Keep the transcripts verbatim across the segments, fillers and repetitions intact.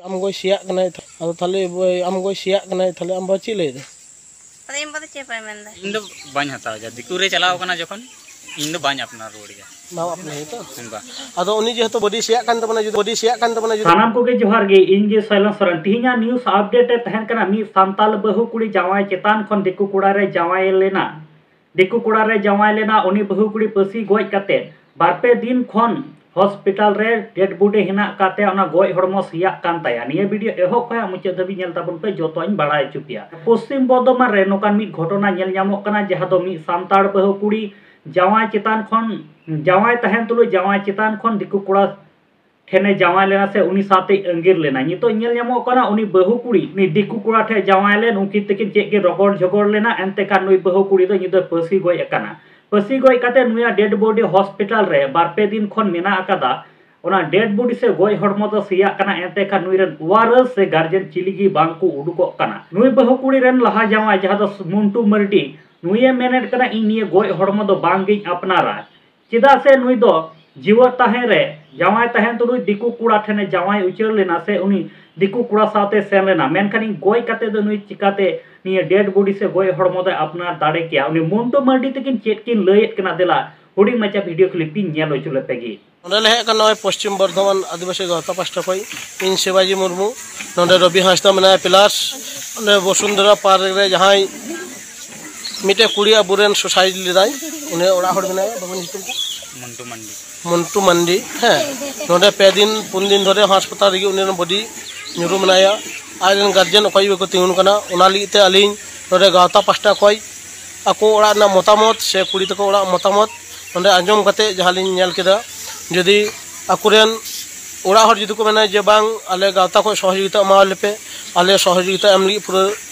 ᱟᱢ ᱜᱚᱭ ᱥᱮᱭᱟᱜ ᱠᱟᱱᱟᱭ, ᱟᱫᱚ ᱛᱟᱦᱞᱮ ᱵᱚᱭ, ᱟᱢ ᱜᱚᱭ ᱥᱮᱭᱟᱜ ᱠᱟᱱᱟᱭ, ᱛᱟᱦᱞᱮ ᱟᱢ ᱵᱟᱵᱟ ᱪᱮᱫ ᱞᱟᱹᱭ ᱫᱟ? ᱟᱫᱚ ᱤᱧ ᱵᱟᱵᱟ ᱫᱚ ᱪᱮᱫ ᱦᱚᱸ ᱵᱟᱭ ᱢᱮᱱᱫᱟ᱾ ᱤᱧ ᱫᱚ ᱵᱟᱹᱧ ᱦᱟᱛᱟᱣ ᱮᱫᱟ, ᱫᱤᱠᱩ ᱨᱮ ᱪᱟᱞᱟᱣ ᱠᱟᱱᱟ ᱡᱚᱠᱷᱚᱱ, ᱤᱧ ᱫᱚ ᱵᱟᱹᱧ ᱟᱯᱱᱟᱨ ᱨᱩᱣᱟᱹᱲ ᱮᱫᱟ᱾ ᱵᱟᱢ ᱟᱯᱱᱟᱨ ᱛᱚ? ᱵᱟ᱾ ᱟᱫᱚ ᱩᱱᱤ ᱡᱮᱦᱮᱛᱩ ᱵᱚᱰᱤ ᱥᱮᱭᱟᱜ ᱠᱟᱱ ᱛᱟᱵᱚᱱᱟ, ᱡᱩᱫᱤ ᱵᱚᱰᱤ ᱥᱮᱭᱟᱜ ᱠᱟᱱ ᱛᱟᱵᱚᱱᱟ, ᱡᱩᱫᱤ ᱥᱟᱱᱟᱢ ᱠᱚᱜᱮ ᱡᱚᱦᱟᱨ ᱜᱮ, ᱤᱧ ᱜᱮ ᱥᱚᱭᱞᱚᱱ ᱥᱚᱨᱮᱱ᱾ ᱛᱤᱦᱤᱧᱟᱜ ᱱᱤᱭᱩᱡ ᱟᱯᱰᱮᱴ ᱨᱮ ᱛᱟᱦᱮᱱ ᱠᱟᱱᱟ, ᱢᱤᱫ ᱥᱟᱱᱛᱟᱲ ᱵᱟᱹᱦᱩ ᱠᱩᱲᱤ ᱡᱟᱶᱟᱭ ᱪᱮᱛᱟᱱ ᱠᱷᱚᱱ ᱫᱤᱠᱩ ᱠᱚᱲᱟ ᱨᱮ ᱡᱟᱶᱟᱭ ᱞᱮᱱᱟ᱾ ᱫᱤᱠᱩ ᱠᱚᱲᱟ ᱨᱮ ᱡᱟᱶᱟᱭ ᱞᱮᱱᱟ, ᱩᱱᱤ ᱵᱟᱹᱦᱩ ᱠᱩᱲᱤ ᱯᱟᱹᱥᱤ ᱜᱚᱡ ᱠᱟᱛᱮ ᱵᱟᱨ ᱯᱮ ᱫᱤᱱ ᱠᱷᱚᱱ ᱦᱚᱥᱯᱤᱴᱟᱞ ᱨᱮ ᱰᱮᱰ ᱵᱚᱰᱤ ᱦᱮᱱᱟᱜ ᱠᱟᱛᱮ ᱚᱱᱟ ᱜᱚᱡ ᱦᱚᱲᱢᱚ ᱥᱮᱭᱟᱜ ᱠᱟᱱ ᱛᱟᱭᱟ᱾ ᱱᱤᱭᱟᱹ ᱵᱷᱤᱰᱤᱭᱳ ᱮᱦᱚᱵ ᱠᱷᱚᱱ ᱢᱩᱪᱟᱹᱫ ᱫᱷᱟᱹᱵᱤᱡ ᱧᱮᱞ ᱛᱟᱵᱚᱱ ᱯᱮ, ᱡᱚᱛᱚᱧ ᱵᱟᱲᱟᱭ ᱦᱚᱪᱚ ᱯᱮᱭᱟ᱾ ᱯᱚᱥᱪᱤᱢ ᱵᱚᱨᱫᱷᱚᱢᱟᱱ ᱨᱮ ᱱᱚᱝᱠᱟᱱ ᱢᱤᱫ ᱜᱷᱚᱴᱚᱱᱟ ᱧᱮᱞ ᱧᱟᱢᱚᱜ ᱠᱟᱱᱟ, ᱡᱟᱦᱟᱸ ᱫᱚ ᱢᱤᱫ ᱥᱟᱱᱛᱟᱲ ᱵᱟᱹᱦᱩ ᱠᱩᱲᱤ ᱡᱟᱶᱟᱭ ᱪᱮᱛᱟᱱ ᱠᱷᱚᱱ, ᱡᱟᱶᱟᱭ ᱛᱟᱦᱮᱱ ᱛᱩᱞᱩᱡ ᱡᱟᱶᱟᱭ ᱪᱮᱛᱟᱱ ᱠᱷᱚᱱ ᱫᱤᱠᱩ ᱠᱚᱲᱟ ᱴᱷᱮᱱᱮ ᱡᱟᱶᱟᱭ ᱞᱮᱱᱟ ᱥᱮ ᱩᱱᱤ ᱥᱟᱶᱛᱮ ᱟᱸᱜᱤᱨ ᱞᱮᱱᱟ᱾ ᱱᱤᱛᱚᱜ ᱧᱮᱞ ᱧᱟᱢᱚᱜ ᱠᱟᱱᱟ, ᱩᱱᱤ ᱵᱟᱹᱦᱩ ᱠᱩᱲᱤ ᱩᱱᱤ ᱫᱤᱠᱩ ᱠᱚᱲᱟ ᱴᱷᱮᱱ ᱡᱟᱶᱟᱭ ᱞᱮᱱ, ᱩᱱᱠᱤᱱ ᱛᱟᱹᱠᱤᱱ ᱪᱮᱫ ᱠᱤᱱ ᱨᱚᱜᱚᱲ ᱡᱷᱚᱜᱚᱲ ᱞᱮᱱᱟ, ᱮᱱᱛᱮ ᱠᱷᱟᱱ ᱱᱩᱭ ᱵᱟᱹᱦᱩ ᱠᱩᱲᱤ ᱫᱚ ᱧᱤᱫᱟᱹ ᱯᱟᱹᱥᱤ ᱜᱚᱡ ᱟᱠᱟᱱᱟ᱾ ᱯᱟᱹᱥᱤ ᱜᱚᱡ ᱠᱟᱛᱮ ᱱᱩᱭᱟᱜ ᱰᱮᱰ ᱵᱚᱰᱤ ᱦᱚᱥᱯᱤᱴᱟᱞ ᱨᱮ ᱵᱟᱨ ᱯᱮ ᱫᱤᱱ ᱠᱷᱚᱱ ᱢᱮᱱᱟᱜ ᱟᱠᱟᱫᱟ᱾ ᱚᱱᱟ ᱰᱮᱰ ᱵᱚᱰᱤ ᱥᱮ ᱜᱚᱡ ᱦᱚᱲᱢᱚ ᱫᱚ ᱥᱮᱭᱟᱜ ᱠᱟᱱᱟ, ᱮᱱᱛᱮ ᱠᱷᱟᱱ ᱱᱩᱭ ᱨᱮᱱ ᱣᱟᱨᱟᱥ ᱥᱮ ᱜᱟᱨᱡᱮᱱ ᱪᱤᱞᱤ ᱜᱮ ᱵᱟᱝ ᱠᱚ ᱩᱰᱩᱠᱚᱜ ᱠᱟᱱᱟ᱾ ᱱᱩᱭ ᱵᱟᱹᱦᱩ ᱠᱩᱲᱤ ᱨᱮᱱ ᱞᱟᱦᱟ ᱡᱟᱶᱟᱭ, ᱡᱟᱦᱟᱸ ᱫᱚ ᱢᱩᱱᱴᱩ ᱢᱟᱨᱰᱤ, ᱱᱩᱭᱮ ᱢᱮᱱᱮᱫ ᱠᱟᱱᱟ, "ᱤᱧ ᱱᱤᱭᱟᱹ ᱜᱚᱡ ᱦᱚᱲᱢᱚ ᱫᱚ ᱵᱟᱝ ᱜᱤᱧ ᱟᱯᱱᱟᱨᱟ, ᱪᱮᱫᱟᱜ ᱥᱮ ᱱᱩᱭ ᱫᱚ ᱡᱤᱣᱮᱫ ᱛᱟᱦᱮᱸ ᱨᱮ, ᱡᱟᱶᱟᱭ ᱛᱟᱦᱮᱸᱱ ᱛᱩᱞᱩᱡ ᱫᱤᱠᱩ ᱠᱚᱲᱟ ᱴᱷᱮᱱᱮ ᱡᱟᱶᱟᱭ ᱩᱪᱟᱹᱲ ᱞᱮᱱᱟ ᱥᱮ ᱩᱱᱤ ᱫᱤᱠᱩ ᱠᱚᱲᱟ ᱥᱟᱶᱛᱮ ᱥᱮᱱ ᱞᱮᱱᱟ, ᱢᱮᱱᱠᱷᱟᱱ ᱤᱧ ᱜᱚᱡ ᱠᱟᱛᱮ ᱫᱚ ᱱᱩᱭ ᱪᱤᱠᱟᱛᱮ ᱱᱤᱭᱟᱹ ᱰᱮᱰ ᱵᱚᱰᱤ ᱥᱮ ᱜᱚᱡ ᱦᱚᱲᱢᱚ ᱫᱚᱭ ᱟᱯᱱᱟᱨ ᱫᱟᱲᱮ ᱠᱮᱭᱟ?" ᱩᱱᱤ ᱢᱩᱱᱴᱩ ᱢᱟᱨᱰᱤ ᱛᱟᱹᱠᱤᱱ ᱪᱮᱫ ᱠᱤᱱ ᱞᱟᱹᱭᱮᱫ ᱠᱟᱱᱟ, ᱫᱮᱞᱟ ᱦᱩᱰᱤᱧ ᱢᱟᱪᱷᱟ ᱵᱷᱤᱰᱤᱭᱳ ᱠᱞᱤᱯ ᱤᱧ ᱧᱮᱞ ᱦᱚᱪᱚ ᱞᱮᱯᱮ ᱜᱮ᱾ ᱱᱚᱰᱮ ᱞᱮ ᱦᱮᱡ ᱟᱠᱟᱱᱟ ᱱᱚᱜᱼᱚᱭ ᱯᱚᱥᱪᱤᱢ ᱵᱚᱨᱫᱷᱚᱢᱟᱱ ᱟᱹᱫᱤᱵᱟᱹᱥᱤ ᱜᱟᱶᱛᱟ ᱯᱟᱥᱴᱟ ᱠᱷᱚᱱ᱾ ᱤᱧ ᱥᱤᱵᱟᱡᱤ ᱢᱩᱨᱢᱩ, ᱱᱚᱰᱮ ᱨᱚᱵᱤ ᱦᱟᱸᱥᱫᱟ ᱢᱮᱱᱟᱭᱟ, ᱯᱞᱟᱥ ᱱᱚᱰᱮ ᱵᱚᱥᱩᱱᱫᱷᱚᱨᱟ ᱯᱟᱨᱠ ᱨᱮ ᱡᱟᱦᱟᱸᱭ ᱢᱤᱫᱴᱮᱡ ᱠᱩᱲᱤ ᱟᱵᱚᱨᱮᱱ ᱥᱩᱥᱟᱭᱤᱰ ᱞᱮᱫᱟᱭ, ᱩᱱᱤ ᱚᱲᱟᱜ ᱦᱚᱲ ᱢᱮᱱᱟᱭᱟ, ᱵᱟᱵᱩ ᱧᱩᱛᱩᱢ ᱛᱟᱭ? ᱢᱚᱱᱴᱩ ᱢᱟᱱᱰᱤ᱾ ᱢᱚᱱᱴᱩ ᱢᱟᱱᱰᱤ, ᱦᱮᱸ, ᱱᱚᱰᱮ ᱯᱮ ᱫᱤᱱ ᱯᱩᱱ ᱫᱤᱱ ᱫᱷᱚᱨᱮ ᱦᱟᱥᱯᱟᱛᱟᱞ ᱨᱮᱜᱮ ᱩᱱᱤ ᱨᱮᱱ ᱵᱚᱰᱤ ᱧᱩᱨᱩ ᱢᱮᱱᱟᱭᱟ᱾ ᱟᱡ ᱨᱮᱱ ᱜᱟᱨᱡᱮᱱ ᱚᱠᱚᱭ ᱜᱮ ᱵᱟᱠᱚ ᱛᱤᱸᱜᱩᱱ ᱠᱟᱱᱟ᱾ ᱚᱱᱟ ᱞᱟᱹᱜᱤᱫ ᱛᱮ ᱟᱹᱞᱤᱧ ᱱᱚᱰᱮ ᱜᱟᱶᱛᱟ ᱯᱟᱥᱴᱟ ᱠᱷᱚᱱ ᱟᱠᱚ ᱚᱲᱟᱜ ᱨᱮᱱᱟᱜ ᱢᱚᱛᱟᱢᱚᱛ ᱥᱮ ᱠᱩᱲᱤ ᱛᱟᱠᱚ ᱚᱲᱟᱜ ᱢᱚᱛᱟᱢᱚᱛ ᱱᱚᱰᱮ ᱟᱸᱡᱚᱢ ᱠᱟᱛᱮ ᱡᱟᱦᱟᱸ ᱞᱤᱧ ᱧᱮᱞ ᱠᱮᱫᱟ, ᱡᱩᱫᱤ ᱟᱠᱚᱨᱮᱱ ᱚᱲᱟᱜ ᱦᱚᱲ ᱡᱩᱫᱤ ᱠᱚ ᱢᱮᱱᱟ ᱡᱮ, "ᱵᱟᱝ, ᱟᱞᱮ ᱜᱟᱶᱛᱟ ᱠᱷᱚᱱ ᱥᱚᱦᱚᱡᱳᱜᱤᱛᱟ ᱮᱢᱟᱣᱟᱞᱮ ᱯᱮ, ᱟᱞᱮ ᱥᱚᱦᱚᱡᱳᱜᱤᱛᱟ ᱮᱢ ᱞᱟᱹᱜᱤᱫ ᱯᱩᱨᱟᱹ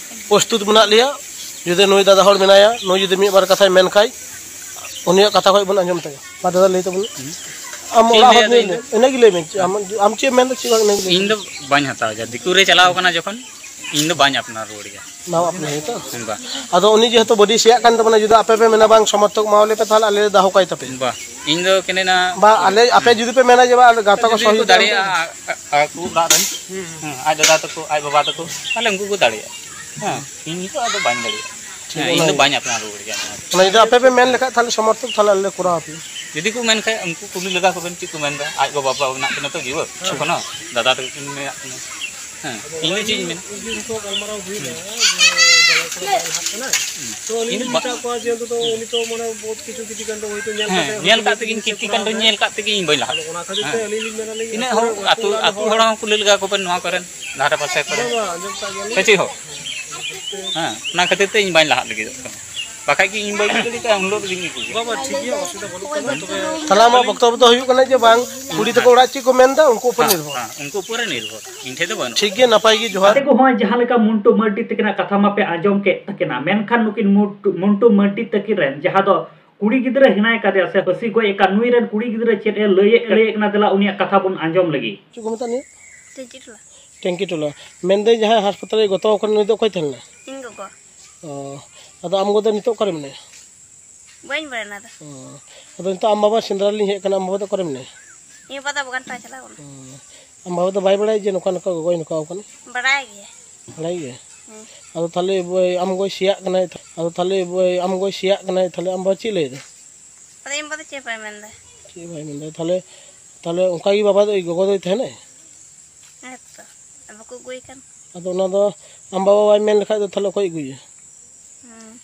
ᱯᱨᱚᱥᱛᱩᱛ ᱢᱮᱱᱟᱜ ᱞᱮᱭᱟ", ᱡᱩᱫᱤ ᱱᱩᱭ ᱫᱟᱫᱟ ᱦᱚᱲ ᱢᱮᱱᱟᱭᱟ, ᱱᱩᱭ ᱡᱩᱫᱤ ᱢᱤᱫ ᱵᱟᱨ ᱠᱟᱛᱷᱟᱭ ᱢᱮᱱ ᱠᱷᱟᱡ, ᱩᱱᱤᱭᱟᱜ ᱠᱟᱛᱷᱟ ᱠᱷᱚᱡ ᱵᱚᱱ ᱟᱸᱡᱚᱢ ᱛᱟᱭᱟ᱾ ᱢᱟ ᱫᱟᱫᱟ, ᱞᱟᱹᱭ ᱛᱟᱵᱚᱱ ᱢᱮ᱾ ᱟᱢ ᱪᱮᱫ ᱚᱲᱟᱜ ᱦᱚᱲ ᱞᱟᱹᱭᱟ ᱞᱟᱹᱭ ᱤᱧ ᱫᱚ? ᱞᱮ, ᱤᱱᱟᱹᱜᱮ ᱞᱟᱹᱭ ᱢᱮ᱾ ᱟᱢ, ᱟᱢ ᱪᱮᱫ ᱮᱢ ᱢᱮᱱᱫᱟ, ᱪᱮᱫ ᱵᱟᱝ, ᱤᱱᱟᱹᱜᱮ ᱞᱟᱹᱭ ᱤᱧ ᱢᱮ᱾ ᱫᱚ ᱵᱟᱹᱧ ᱦᱟᱛᱟᱣ ᱮᱫᱟ᱾ ᱫᱤᱠᱩ ᱨᱮ ᱪᱟᱞᱟᱣ ᱠᱟᱱᱟ ᱡᱚᱠᱷᱚᱱ, ᱤᱧ ᱫᱚ ᱵᱟᱹᱧ ᱟᱯᱱᱟᱨ ᱨᱩᱣᱟᱹᱲ ᱜᱮᱭᱟ᱾ ᱵᱟᱢ ᱟᱯᱱᱟᱨ ᱛᱚ? ᱵᱟ᱾ ᱟᱫᱚ ᱩᱱᱤ ᱡᱮᱦᱮᱛᱩ ᱵᱚᱰᱤ ᱥᱮᱭᱟᱜ ᱠᱟᱱ ᱛᱟᱵᱚᱱᱟ, ᱡᱩᱫᱤ ᱟᱯᱮ ᱯᱮ ᱢᱮᱱᱟ ᱵᱟᱝ ᱥᱚᱢᱚᱨᱛᱷᱚᱠ ᱮᱢᱟᱣᱟᱞᱮ ᱯᱮ, ᱛᱟᱦᱚᱞᱮ ᱟᱞᱮ ᱞᱮ ᱫᱚᱦᱚ ᱠᱟᱭ ᱛᱟᱯᱮ᱾ ᱵᱟ᱾ ᱤᱧ ᱫᱚ ᱠᱮᱱᱮ ᱱᱟ ᱵᱟ, ᱟᱞᱮ, ᱟᱯᱮ ᱡᱩᱫᱤ ᱯᱮ ᱢᱮᱱᱟ ᱡᱮ ᱵᱟᱝ, ᱟᱞᱮ ᱜᱟᱶᱛᱟ ᱠᱚ ᱡᱩᱫᱤ ᱠᱚ ᱥᱚᱦᱚᱡᱳᱜᱤᱛᱟ ᱫᱟᱲᱮᱭᱟᱜᱼᱟ, ᱮᱢ ᱟ-, ᱟ-, ᱟᱠᱚ ᱚᱲᱟᱜ ᱨᱮᱱ, ᱦᱮᱸ, ᱟᱡ ᱫᱟᱫᱟ ᱛᱟᱠᱚ, ᱟᱡ ᱵᱟᱵᱟ ᱛᱟᱠᱚ, ᱛᱟᱦᱚᱞᱮ ᱩᱱᱠᱩ ᱠᱚ ᱫᱟᱲᱮᱭᱟᱜᱼᱟ᱾ ᱦᱮᱸ, ᱤᱧ ᱱᱤᱛᱚᱜ ᱟᱫᱚ ᱵᱟᱹᱧ ᱫᱟᱲᱮᱭᱟᱜᱼᱟ᱾ ᱴᱷᱤᱠ, ᱦᱮᱸ, ᱤᱧ ᱫᱚ ᱚᱱᱟ ᱵᱟᱹᱧ ᱟᱯᱱᱟᱨ ᱨᱩᱣᱟᱹᱲ ᱜᱮᱭᱟ ᱱᱚᱣᱟ ᱫᱚ᱾ ᱚᱱᱟ ᱡᱩᱫᱤ ᱟᱯᱮ ᱯᱮ ᱢᱮᱱ ᱞᱮᱠᱷᱟᱡ, ᱛᱟᱦᱚᱞᱮ ᱥᱚᱢᱚᱨᱛᱷᱚᱠ, ᱛᱟᱦᱚᱞᱮ ᱟᱞᱮ ᱞᱮ ᱠᱚᱨᱟᱣ ᱟᱯᱮᱭᱟ᱾ ᱡᱩᱫᱤ ᱠᱚ ᱢᱮᱱ ᱠᱷᱟᱡ, ᱩᱱᱠᱩ ᱠᱩᱞᱤ ᱞᱮᱜᱟ ᱠᱚᱵᱮᱱ, ᱪᱮᱫ ᱠᱚ ᱢᱮᱱᱫᱟ᱾ ᱟᱡ ᱜᱚ ᱵᱟᱵᱟ ᱢᱮᱱᱟᱜ ᱠᱤᱱᱟ ᱛᱚ, ᱡᱤᱣᱮᱫ ᱮᱠᱷᱚᱱᱳ, ᱫᱟᱫᱟ ᱛᱟᱠᱚ ᱠᱤᱱ ᱢᱮᱱᱟᱜ ᱠᱤᱱᱟ᱾ ᱦᱮᱸ, ᱤᱧ ᱫᱚ ᱪᱮᱫ ᱤᱧ ᱢᱮᱱᱟ? ᱩᱱᱠᱩ ᱠᱚ ᱜᱟᱞᱢᱟᱨᱟᱣ ᱦᱩᱭᱱᱟ ᱡᱮ ᱡᱟᱶᱟᱭ ᱠᱚᱲᱟ ᱵᱟᱭ ᱞᱟᱦᱟᱜ ᱠᱟᱱᱟ᱾ ᱛᱚ ᱟᱹᱞᱤᱧ ᱤᱧ ᱞᱤᱧ ᱵᱟ- ᱢᱮᱛᱟᱫ ᱠᱚᱣᱟ ᱡᱮ ᱚᱱᱛᱚᱛᱚ ᱩᱱᱤ ᱛᱚ ᱢᱟᱱᱮ ᱵᱚᱦᱩᱛ ᱠᱤᱪᱷᱩ ᱠᱤᱨᱛᱤ ᱠᱟᱱᱰᱚ ᱦᱚᱭᱛᱳ ᱧᱮᱞ ᱦᱮᱸ, ᱠᱟᱛᱮ ᱧᱮᱞ ᱦᱚᱭᱛᱳ ᱠᱟᱜ ᱛᱮᱜᱮ ᱤᱧ ᱠᱤᱨᱛᱤ ᱠᱟᱱᱰᱚ ᱧᱮᱞ ᱠᱟᱜ ᱛᱮᱜᱮ ᱤᱧ ᱵᱟᱹᱧ ᱞᱟᱦᱟᱜ᱾ ᱟᱫᱚ ᱚᱱᱟ ᱠᱷᱟᱹᱛᱤᱨ ᱛᱮ ᱦᱮᱸ᱾ ᱟᱹᱞᱤᱧ ᱞᱤᱧ ᱢᱮᱱᱟ ᱞᱤᱧ ᱛᱤᱱᱟᱹᱜ ᱦᱚᱲ, ᱟᱹᱛᱩ ᱟᱹᱛᱩ ᱦᱚᱲ ᱦᱚᱸ ᱠᱩᱞᱤ ᱞᱮᱜᱟ ᱠᱚᱵᱮᱱ ᱱᱚᱣᱟ ᱠᱚᱨᱮᱱ, ᱫᱷᱟᱨᱮ ᱯᱟᱥᱮ ᱠᱚᱨᱮᱱ᱾ ᱵᱟᱝ, ᱵᱟᱝ, ᱟᱸᱡᱚᱢ ᱠᱟᱜ ᱜᱮᱭᱟᱞᱤᱧ᱾ ᱥᱮ ᱪᱮᱫ ᱦᱚᱸ? ᱦᱮᱸ, ᱚᱱᱟ ᱠᱷᱟᱹᱛᱤᱨ ᱛᱮ ᱤᱧ ᱵᱟᱹᱧ ᱞᱟᱦᱟᱜ ᱞᱟᱹᱜᱤᱫᱚᱜ ᱠᱟᱱᱟ᱾ ᱵᱟᱠᱷᱟᱡ ᱜᱮ ᱤᱧ ᱵᱟᱹᱧ ᱞᱟᱹᱭ ᱫᱟᱲᱮ ᱠᱟᱜᱼᱟ, ᱩᱱ ᱦᱤᱞᱳᱜ ᱨᱮᱜᱮᱧ ᱤᱫᱤ ᱠᱮᱭᱟ᱾ ᱵᱟᱵᱟ, ᱴᱷᱤᱠ ᱜᱮᱭᱟ, ᱚᱥᱩᱵᱤᱫᱷᱟ ᱵᱟᱹᱱᱩᱜ ᱛᱟᱢᱟ, ᱛᱚᱵᱮ ᱛᱟᱦᱞᱮ ᱟᱢᱟᱜ ᱵᱚᱠᱛᱚᱵᱵᱚ ᱫᱚ ᱦᱩᱭᱩᱜ ᱠᱟᱱᱟ ᱡᱮ ᱵᱟᱝ, ᱠᱩᱲᱤ ᱛᱟᱠᱚ ᱚᱲᱟᱜ ᱪᱮᱫ ᱠᱚ ᱢᱮᱱᱫᱟ, ᱩᱱᱠᱩ ᱩᱯᱚᱨ ᱦᱮᱸ, ᱱᱤᱨᱵᱷᱚᱨ᱾ ᱦᱮᱸ, ᱩᱱᱠᱩ ᱩᱯᱚᱨᱮ ᱱᱤᱨᱵᱷᱚᱨ, ᱤᱧ ᱴᱷᱮᱡ ᱫᱚ ᱵᱟᱹᱱᱩᱜ᱾ ᱴᱷᱤᱠ ᱜᱮᱭᱟ, ᱱᱟᱯᱟᱭ ᱜᱮ, ᱡᱚᱦᱟᱨ᱾ ᱜᱟᱛᱮ ᱠᱚ, ᱦᱚᱸᱜᱼᱚᱭ ᱡᱟᱦᱟᱸ ᱞᱮᱠᱟ ᱢᱩᱱᱴᱩ ᱢᱟᱹᱨᱰᱤ ᱛᱟᱹᱠᱤᱱᱟᱜ ᱠᱟᱛᱷᱟ ᱢᱟᱯᱮ ᱟᱸᱡᱚᱢ ᱠᱮᱫ ᱛᱟᱹᱠᱤᱱᱟ, ᱢᱮᱱᱠᱷᱟᱱ ᱱᱩᱠᱤᱱ ᱢᱩᱱᱴᱩ, ᱢᱩᱱᱴᱩ ᱢᱟᱹᱨᱰᱤ ᱛᱟᱹᱠᱤᱱ ᱨᱮᱱ ᱡᱟᱦᱟᱸ ᱫᱚ ᱠᱩᱲᱤ ᱜᱤᱫᱽᱨᱟᱹ ᱦᱮᱱᱟᱭ ᱠᱟᱫᱮᱭᱟ ᱥᱮ ᱯᱷᱟᱹᱥᱤ ᱜᱚᱡ ᱟᱠᱟᱱ, ᱱᱩᱭ ᱨᱮᱱ ᱠᱩᱲᱤ ᱜᱤᱫᱽᱨᱟᱹ ᱪᱮᱫ ᱮ ᱞᱟᱹᱭᱮᱫ, ᱞᱟᱹᱭᱮᱫ ᱠᱟᱱᱟ, ᱫᱮᱞᱟ ᱩᱱᱤᱭᱟᱜ ᱠᱟᱛᱷᱟ ᱵᱚᱱ ᱟᱸᱡᱚᱢ ᱞᱮᱜᱮ᱾ ᱪᱮᱫ ᱠᱚ ᱢᱮᱛᱟᱜ ᱱᱤᱭᱟᱹ? ᱴᱮᱝᱠᱤ ᱴᱚᱞᱟ᱾ ᱴᱮᱝᱠᱤ ᱴᱚᱞᱟ᱾ ᱢᱮᱱᱫᱟᱹᱧ ᱡᱟᱦᱟᱸᱭ ᱦᱟᱥᱯᱟᱛᱟᱞ ᱨᱮ ᱜᱚᱛᱚ ᱟᱠᱟᱱᱟ, ᱩᱱᱤ ᱫᱚ ᱚᱠᱚᱭ ᱛᱟᱦᱮᱸ ᱞᱮᱱᱟ? ᱤᱧ ᱜᱚᱜᱚ᱾ ᱚ, ᱟᱫᱚ ᱟᱢ ᱜᱚ ᱫᱚ ᱱᱤᱛᱚᱜ ᱚᱠᱟᱨᱮ ᱢᱮᱱᱟᱭᱟ? ᱵᱟᱹᱧ ᱵᱟᱲᱟᱭᱟ ᱚᱱᱟ ᱫᱚ᱾ ᱚ, ᱟᱫᱚ ᱱᱤᱛᱚᱜ ᱟᱢ ᱵᱟᱵᱟ ᱥᱮᱸᱫᱽᱨᱟ ᱞᱤᱧ ᱦᱮᱡ ᱟᱠᱟᱱᱟ, ᱟᱢ ᱵᱟᱵᱟ ᱫᱚ ᱚᱠᱟᱨᱮ ᱢᱮᱱᱟᱭᱟ? ᱤᱧ ᱵᱟᱵᱟ ᱫᱚ ᱵᱟᱜᱟᱱ ᱯᱟᱲᱟ ᱪᱟᱞᱟᱣ ᱠᱟᱱᱟ᱾ ᱚ, ᱟᱢ ᱵᱟᱵᱟ ᱫᱚ ᱵᱟᱭ ᱵᱟᱲᱟᱭᱟ ᱡᱮ ᱱᱚᱝᱠᱟ ᱱᱚᱝᱠᱟ ᱜᱚᱜᱚᱭ ᱱᱚᱝᱠᱟ ᱟᱠᱟᱱᱟ? ᱵᱟᱲᱟᱭ ᱜᱮᱭᱟ᱾ ᱵᱟᱲᱟᱭ ᱜᱮᱭᱟ? ᱦᱮᱸ᱾ ᱟᱫᱚ ᱛᱟᱦᱞᱮ ᱵᱚᱭ, ᱟᱢ ᱜᱚᱭ ᱥᱮᱭᱟᱜ ᱠᱟᱱᱟᱭ, ᱟᱫᱚ ᱛᱟᱦᱞᱮ ᱵᱚᱭ, ᱟᱢ ᱜᱚᱭ ᱥᱮᱭᱟᱜ ᱠᱟᱱᱟᱭ, ᱛᱟᱦᱞᱮ ᱟᱢ ᱵᱟᱵᱟ ᱪᱮᱫ ᱞᱟᱹᱭ ᱫᱟ? ᱟᱫᱚ ᱤᱧ ᱵᱟᱵᱟ ᱫᱚ ᱪᱮᱫ ᱵᱟᱭ ᱢᱮᱱ ᱫᱟ᱾ ᱪᱮᱫ ᱵᱟᱭ ᱢᱮᱱ ᱫᱟ? ᱛᱟᱦᱞᱮ, ᱛᱟᱦᱞᱮ ᱚᱱᱠᱟ ᱜᱮ ᱵᱟᱵᱟ ᱫᱚ, ᱜᱚᱜᱚ ᱫᱚᱭ ᱛᱟᱦᱮᱱᱟᱭ? ᱦᱮᱸ ᱛᱚ, ᱵᱟᱠᱚ ᱟᱹᱜᱩᱭ ᱠᱟᱱ᱾ ᱟᱫᱚ ᱚᱱᱟ ᱫᱚ ᱟᱢ ᱵᱟᱵᱟ ᱵᱟᱭ ᱢᱮᱱ ᱞᱮᱠᱷᱟᱡ ᱫᱚ ᱛᱟᱦᱞᱮ ᱚᱠᱚᱭ ᱟᱹᱜᱩᱭᱟ? ᱦᱩᱸ᱾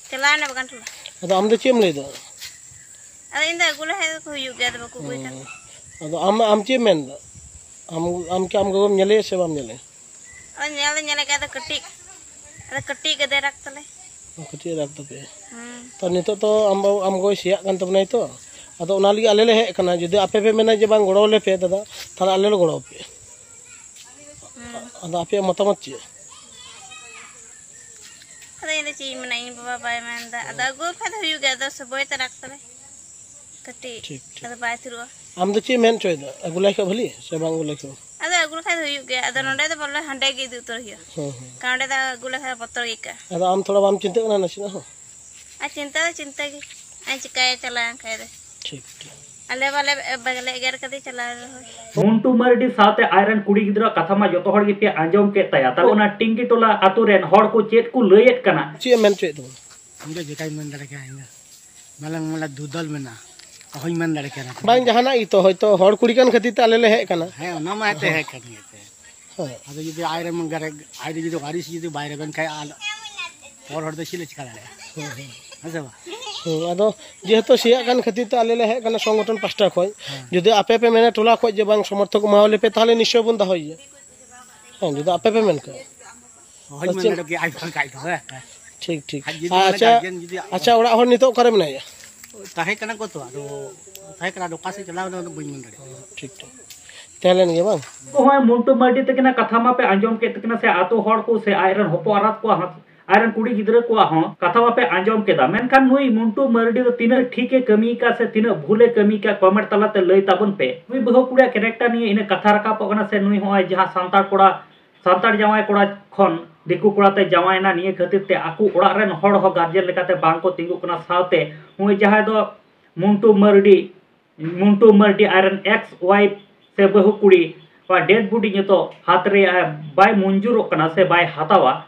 ᱪᱟᱞᱟᱣ ᱮᱱᱟ ᱵᱟᱜᱟᱱ ᱴᱚᱞᱟ᱾ ᱟᱫᱚ ᱟᱢ ᱫᱚ ᱪᱮᱫ ᱮᱢ ᱞᱟᱹᱭ ᱫᱟ? ᱟᱫᱚ ᱤᱧ ᱫᱚ ᱟᱹᱜᱩ ᱞᱮᱠᱷᱟᱡ ᱫᱚᱠᱚ ᱦᱩᱭᱩᱜ ᱜᱮᱭᱟ, ᱟᱫᱚ ᱵᱟᱠᱚ ᱟᱹᱜᱩᱭ ᱠᱟᱱ᱾ ᱦᱩᱸ᱾ ᱟᱫᱚ ᱟᱢ, ᱟᱢ ᱪᱮᱫ ᱮᱢ ᱢᱮᱱ ᱫᱟ? ᱟᱢ, ᱟᱢ ᱠᱤ ᱟᱢ ᱜᱚᱜᱚᱢ ᱧᱮᱞᱮᱭᱟ ᱥᱮ ᱵᱟᱢ ᱧᱮᱞᱮᱭᱟ? ᱟᱫᱚ ᱧᱮᱞ ᱫᱚ ᱧᱮᱞᱮ ᱜᱮ, ᱟᱫᱚ ᱠᱟᱹᱴᱤᱡ, ᱟᱫᱚ ᱠᱟᱹᱴᱤᱡ ᱜᱮ ᱫᱮᱨᱟᱠ ᱛᱟᱞᱮ᱾ ᱠᱟᱹᱴᱤᱡ ᱨᱟᱜᱽ ᱛᱟᱯᱮᱭᱟ᱾ ᱦᱩᱸ᱾ ᱛᱚ ᱱᱤᱛᱚᱜ ᱛᱚ ᱟᱢ ᱵᱟᱵᱟ, ᱟᱢ ᱜᱚᱭ ᱥᱮᱭᱟᱜ ᱠᱟᱱ ᱛᱟᱵᱚᱱᱟᱭ ᱛᱚ, ᱟᱫᱚ ᱚᱱᱟ ᱞᱟᱹᱜᱤᱫ ᱟᱞᱮ ᱞᱮ ᱦᱮᱡ ᱟᱠᱟᱱᱟ᱾ ᱡᱩᱫᱤ ᱟᱯᱮ ᱯᱮ ᱢᱮᱱᱟ ᱡᱮ ᱵᱟᱝ ᱜᱚᱲᱚ ᱟᱞᱮ ᱯᱮ ᱫᱟᱫᱟ, ᱛᱟᱦᱞᱮ ᱟᱞᱮ ᱞᱮ ᱜᱚᱲᱚ ᱟᱯᱮᱭᱟ᱾ ᱦᱩᱸ᱾ ᱟᱫᱚ ᱟᱯᱮᱭᱟᱜ ᱢᱚᱛᱟᱢᱚᱛ ᱪᱮᱫ? ᱟᱫᱚ ᱤᱧ ᱫᱚ ᱪᱮᱫ ᱤᱧ ᱢᱮᱱᱟ, ᱤᱧ ᱵᱟᱵᱟ ᱵᱟᱭ ᱢᱮᱱ ᱫᱟ᱾ ᱟᱫᱚ ᱟᱹᱜᱩ ᱠᱷᱟᱡ ᱫᱚ ᱦᱩᱭᱩᱜ ᱜᱮᱭᱟ, ᱟᱫᱚ ᱥᱚᱢᱚᱭ ᱛᱮ ᱨᱟᱜᱽ ᱛᱟᱞᱮ᱾ ᱠᱟᱹᱴᱤᱡ᱾ ᱴᱷᱤᱠ, ᱴᱷᱤᱠ᱾ ᱟᱫᱚ ᱵᱟᱭ ᱥᱩᱨᱩᱜᱼᱟ᱾ ᱟᱢ ᱫᱚ ᱪᱮᱫ ᱮᱢ ᱢᱮᱱ ᱦᱚᱪᱚᱭᱮᱫᱟ? ᱟᱹᱜᱩ ᱞᱟᱭ ᱠᱷᱟᱡ ᱵᱷᱟᱹᱞᱤ ᱥᱮ ᱵᱟᱝ ᱟᱹᱜᱩ ᱞᱟᱭ ᱠᱷᱟᱡ? ᱟᱫᱚ ᱟᱹᱜᱩ ᱞᱮᱠᱷᱟᱡ ᱫᱚ ᱦᱩᱭᱩᱜ ᱜᱮᱭᱟ, ᱟᱫᱚ ᱱᱚᱸᱰᱮ ᱫᱚ ᱵᱚᱞᱮ ᱦᱟᱸᱰᱮ ᱜᱮ ᱤᱫᱤ ᱩᱛᱟᱹᱨ ᱦᱩᱭᱩᱜᱼᱟ᱾ ᱦᱮᱸ, ᱦᱮᱸ᱾ ᱠᱟᱨᱚᱱ ᱚᱸᱰᱮ ᱫᱚ ᱟᱹᱜᱩ ᱞᱮᱠᱷᱟᱡ ᱵᱚᱛᱚᱨ ᱜᱮ ᱟᱹᱭᱠᱟᱹᱜᱼᱟ᱾ ᱟᱫᱚ ᱟᱢ ᱛᱷᱚᱲᱟ ᱵᱟᱢ ᱪᱤᱱᱛᱟᱹᱜ ᱠᱟᱱᱟ ᱱᱟᱥᱮᱱᱟᱜ ᱦᱚᱸ? ᱟᱨ ᱪᱤᱱᱛᱟᱹ ᱫᱚ ᱪᱤᱱᱛᱟᱹ ᱜᱮ, ᱟᱨ ᱪᱤᱠᱟᱹᱭᱟ ᱪᱟᱞᱟᱣᱮᱱ ᱠᱷᱟᱡ ᱫᱚ᱾ ᱴᱷᱤᱠ, ᱴᱷᱤᱠ᱾ ᱟᱞᱮ ᱵᱟᱞᱮ, ᱵᱟᱞᱮ ᱮᱜᱮᱨ ᱠᱟᱫᱮ ᱪᱟᱞᱟᱣ ᱨᱮᱦᱚᱸ᱾ ᱢᱩᱱᱴᱩ ᱢᱟᱨᱰᱤ ᱥᱟᱶᱛᱮ ᱟᱡᱨᱮᱱ ᱠᱩᱲᱤ ᱜᱤᱫᱽᱨᱟᱹ ᱠᱟᱛᱷᱟ ᱢᱟ ᱡᱚᱛᱚ ᱦᱚᱲ ᱜᱮᱯᱮ ᱟᱸᱡᱚᱢ ᱠᱮᱫ ᱛᱟᱭᱟ᱾ ᱛᱟᱦᱞᱮ ᱚᱱᱟ ᱴᱤᱝᱜᱤ ᱴᱚᱞᱟ ᱟᱛᱳ ᱨᱮᱱ ᱦᱚᱲ ᱠᱚ ᱪᱮᱫ ᱠᱚ ᱞᱟᱹᱭᱮᱫ ᱠᱟᱱᱟ? ᱪᱮᱫ ᱮᱢ ᱢᱮᱱ ᱦᱚᱪᱚᱭᱮᱫ ᱛᱟᱵᱚᱱᱟ? ᱤᱧ ᱫᱚ ᱪᱮᱠᱟᱧ ᱢᱮᱱ ᱫᱟᱲᱮ ᱠᱮᱭᱟ, ᱤᱧ ᱫᱚ ᱢᱟᱞᱟᱝ ᱢᱟᱞᱟ ᱫᱩᱫᱚᱞ ᱢᱮᱱᱟᱜᱼᱟ, ᱚᱦᱚᱧ ᱢᱮᱱ ᱫᱟᱲᱮ ᱠᱮᱭᱟ ᱚᱱᱟ ᱠᱚ᱾ ᱵᱟᱝ, ᱡᱟᱦᱟᱱᱟᱜ ᱜᱮᱛᱚ, ᱦᱚᱭᱛᱚ ᱦᱚᱲ ᱠᱩᱲᱤ ᱠᱟᱱ ᱠᱷᱟᱹᱛᱤᱨ ᱛᱮ ᱟᱞᱮ ᱞᱮ ᱦᱮᱡ ᱠᱟᱱᱟ᱾ ᱦᱮᱸ, ᱚᱱᱟ ᱢᱟ ᱮᱱᱛᱮ ᱦᱮᱸ᱾ ᱦᱮᱡ ᱠᱟᱱ ᱜᱮ ᱮᱱᱛᱮ᱾ ᱦᱮᱸ᱾ ᱟᱫᱚ ᱡᱩᱫᱤ ᱟᱡ ᱨᱮᱱ ᱜᱟᱨᱮ-, ᱟᱡ ᱨᱮ ᱡᱩᱫᱤ ᱣᱟᱨᱤᱥ ᱡᱩᱫᱤ ᱵᱟᱭ ᱨᱮᱵᱮᱱ ᱠᱷᱟᱡ, ᱟᱨ ᱦᱚᱲ, ᱦᱚᱲ ᱫᱚ ᱪᱮᱫ ᱞᱮ ᱪᱤᱠᱟ ᱫᱟᱲᱮᱭᱟᱜᱼᱟ? ᱦᱮᱸ, ᱦᱮᱸ᱾ ᱦᱮᱸ ᱥᱮ ᱵᱟᱝ? ᱦᱮᱸ, ᱟᱫᱚ ᱡᱮᱦᱮᱛᱩ ᱥᱮᱭᱟᱜ ᱠᱟᱱ ᱠᱷᱟᱹᱛᱤᱨ ᱛᱮ ᱟᱞᱮ ᱞᱮ ᱦᱮᱡ ᱠᱟᱱᱟ ᱥᱚᱝᱜᱚᱴᱷᱚᱱ ᱯᱟᱦᱴᱟ ᱠᱷᱚᱱ᱾ ᱦᱮᱸ᱾ ᱡᱩᱫᱤ ᱟᱯᱮ ᱯᱮ ᱢᱮᱱᱟ ᱴᱚᱞᱟ ᱠᱷᱚᱱ ᱡᱮ ᱵᱟᱝ ᱥᱚᱢᱚᱨᱛᱷᱚᱠ ᱮᱢᱟᱣᱟᱞᱮ ᱯᱮ, ᱛᱟᱦᱚᱞᱮ ᱱᱤᱥᱪᱚᱭ ᱵᱚᱱ ᱫᱚᱦᱚᱭᱮᱭᱟ᱾ ᱦᱮᱸ, ᱡᱩᱫᱤ ᱟᱯᱮ ᱯᱮ ᱢᱮᱱ ᱠᱷᱟᱡ᱾ ᱚᱦᱚᱧ ᱟᱨ ᱢᱮᱱ ᱪᱮᱫ? ᱫᱟᱲᱮ ᱠᱮᱭᱟ, ᱟᱡ ᱵᱟᱝ ᱠᱷᱟᱡ ᱫᱚ, ᱦᱮᱸ᱾ ᱴᱷᱤᱠ, ᱴᱷᱤᱠ᱾ ᱟᱡ ᱡᱩᱫᱤ ᱟᱨ ᱢᱟᱱᱮ ᱟᱪᱪᱷᱟ, ᱜᱟᱨᱡᱮᱱ ᱡᱩᱫᱤ ᱟᱪᱪᱷᱟ, ᱚᱲᱟᱜ ᱦᱚᱲ ᱱᱤᱛᱚᱜ ᱚᱠᱟᱨᱮ ᱢᱮᱱᱟᱭᱟ? ᱛᱟᱦᱮᱸ ᱠᱟᱱᱟ ᱠᱚ ᱛᱚ, ᱟᱫᱚ ᱛᱟᱦᱮᱸ ᱠᱟᱱᱟ, ᱟᱫᱚ ᱚᱠᱟ ᱥᱮᱫ ᱪᱟᱞᱟᱣ ᱮᱱᱟ, ᱚᱱᱟ ᱫᱚ ᱵᱟᱹᱧ ᱢᱮᱱ ᱫᱟᱲᱮᱭᱟᱜ ᱠᱟᱱᱟ᱾ ᱴᱷᱤᱠ, ᱴᱷᱤᱠ᱾ ᱛᱟᱦᱮᱸ ᱞᱮᱱ ᱜᱮᱭᱟ ᱵᱟᱝ? ᱱᱚᱜᱼᱚᱭ ᱢᱩᱱᱴᱩ ᱢᱟᱨᱰᱤ ᱛᱟᱹᱠᱤᱱᱟᱜ ᱠᱟᱛᱷᱟ ᱢᱟᱯᱮ ᱟᱸᱡᱚᱢ ᱠᱮᱫ ᱛᱟᱹᱠᱤᱱᱟ, ᱥᱮ ᱟᱛᱳ ᱦᱚᱲ ᱠᱚ, ᱥᱮ ᱟᱡᱨᱮᱱ ᱦᱚᱯᱚᱱ ᱮᱨᱟᱛ ᱠᱚᱣᱟᱜ ᱦᱚᱸ, ᱟᱡᱨᱮᱱ ᱠᱩᱲᱤ ᱜᱤᱫᱽᱨᱟᱹ ᱠᱚᱣᱟᱜ ᱦᱚᱸ ᱠᱟᱛᱷᱟ ᱢᱟᱯᱮ ᱟᱸᱡᱚᱢ ᱠᱮᱫᱟ, ᱢᱮᱱᱠᱷᱟᱱ ᱱᱩᱭ ᱢᱩᱱᱴᱩ ᱢᱟᱨᱰᱤ ᱫᱚ ᱛᱤᱱᱟᱹᱜ ᱴᱷᱤᱠ ᱮ ᱠᱟᱹᱢᱤ ᱠᱟᱜ ᱥᱮ ᱛᱤᱱᱟᱹᱜ ᱵᱷᱩᱞ ᱮ ᱠᱟᱹᱢᱤ ᱠᱟᱜ, comment ᱛᱟᱞᱟᱛᱮ ᱞᱟᱹᱭ ᱛᱟᱵᱚᱱ ᱯᱮ᱾ ᱱᱩᱭ ᱵᱟᱹᱦᱩ ᱠᱩᱲᱤᱭᱟᱜ character ᱱᱤᱭᱮ ᱤᱱᱟᱹᱜ ᱠᱟᱛᱷᱟ ᱨᱟᱠᱟᱵᱚᱜ ᱠᱟᱱᱟ, ᱥᱮ ᱱᱩᱭ ᱦᱚᱸᱜᱼᱚᱭ ᱡᱟᱦᱟᱸ ᱥᱟᱱᱛᱟᱲ ᱠᱚᱲᱟ, ᱥᱟᱱᱛᱟᱲ ᱡᱟᱶᱟᱭ ᱠᱚᱲᱟ ᱠᱷᱚᱱ ᱫᱤᱠᱩ ᱠᱚᱲᱟ ᱛᱮ ᱡᱟᱶᱟᱭᱮᱱᱟ, ᱱᱤᱭᱟᱹ ᱠᱷᱟᱹᱛᱤᱨ ᱛᱮ ᱟᱠᱚ ᱚᱲᱟᱜ ᱨᱮᱱ ᱦᱚᱲ ᱦᱚᱸ guardian ᱞᱮᱠᱟᱛᱮ ᱵᱟᱝ ᱠᱚ ᱛᱤᱸᱜᱩᱜ ᱠᱟᱱᱟ᱾ ᱥᱟᱶᱛᱮ ᱱᱩᱭ ᱡᱟᱦᱟᱸᱭ ᱫᱚ ᱢᱩᱱᱴᱩ ᱢᱟᱨᱰᱤ, ᱢᱩᱱᱴᱩ ᱢᱟᱨᱰᱤ ᱟᱡᱨᱮᱱ ex wife ᱥᱮ ᱵᱟᱹᱦᱩ ᱠᱩᱲᱤ ᱠᱚᱣᱟᱜ dead body ᱱᱤᱛᱚᱜ ᱦᱟᱛ ᱨᱮ, ᱟᱭ, ᱵᱟᱭ ᱢᱚᱧᱡᱩᱨᱚᱜ ᱠᱟᱱᱟ ᱥᱮ ᱵᱟᱭ ᱦᱟᱛᱟᱣᱟ᱾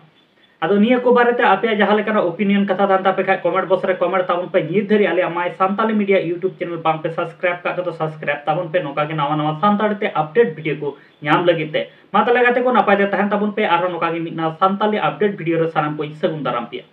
ᱟᱫᱚ ᱱᱤᱭᱟᱹ ᱠᱚ ᱵᱟᱨᱮᱛᱮ ᱟᱯᱮᱭᱟᱜ ᱡᱟᱦᱟᱸ ᱞᱮᱠᱟᱱᱟᱜ opinion ᱠᱟᱛᱷᱟ ᱛᱟᱦᱮᱱ ᱛᱟᱯᱮ ᱠᱷᱟᱡ, comment box ᱨᱮ comment ᱛᱟᱵᱚᱱ ᱯᱮ᱾ ᱱᱤᱛ ᱫᱷᱟᱹᱨᱤᱡ ᱟᱞᱮᱭᱟᱜ My Santhali Media YouTube channel ᱵᱟᱝ ᱯᱮ subscribe ᱠᱟᱜ ᱠᱷᱟᱡ ᱫᱚ subscribe ᱛᱟᱵᱚᱱ ᱯᱮ, ᱱᱚᱝᱠᱟ ᱜᱮ ᱱᱟᱣᱟ ᱱᱟᱣᱟ ᱥᱟᱱᱛᱟᱲᱤ ᱛᱮ update video ᱠᱚ ᱧᱟᱢ ᱞᱟᱹᱜᱤᱫ ᱛᱮ᱾ ᱢᱟ ᱛᱟᱦᱞᱮ ᱜᱟᱛᱮ ᱠᱚ, ᱱᱟᱯᱟᱭ ᱛᱮ ᱛᱟᱦᱮᱱ ᱛᱟᱵᱚᱱ ᱯᱮ, ᱟᱨᱦᱚᱸ ᱱᱚᱝᱠᱟ ᱜᱮ ᱢᱤᱫ ᱱᱟᱣᱟ ᱥᱟᱱᱛᱟᱲᱤ update video ᱨᱮ ᱥᱟᱱᱟᱢ ᱠᱚᱧ ᱥᱟᱹᱜᱩᱱ ᱫᱟᱨᱟᱢ ᱯᱮᱭᱟ᱾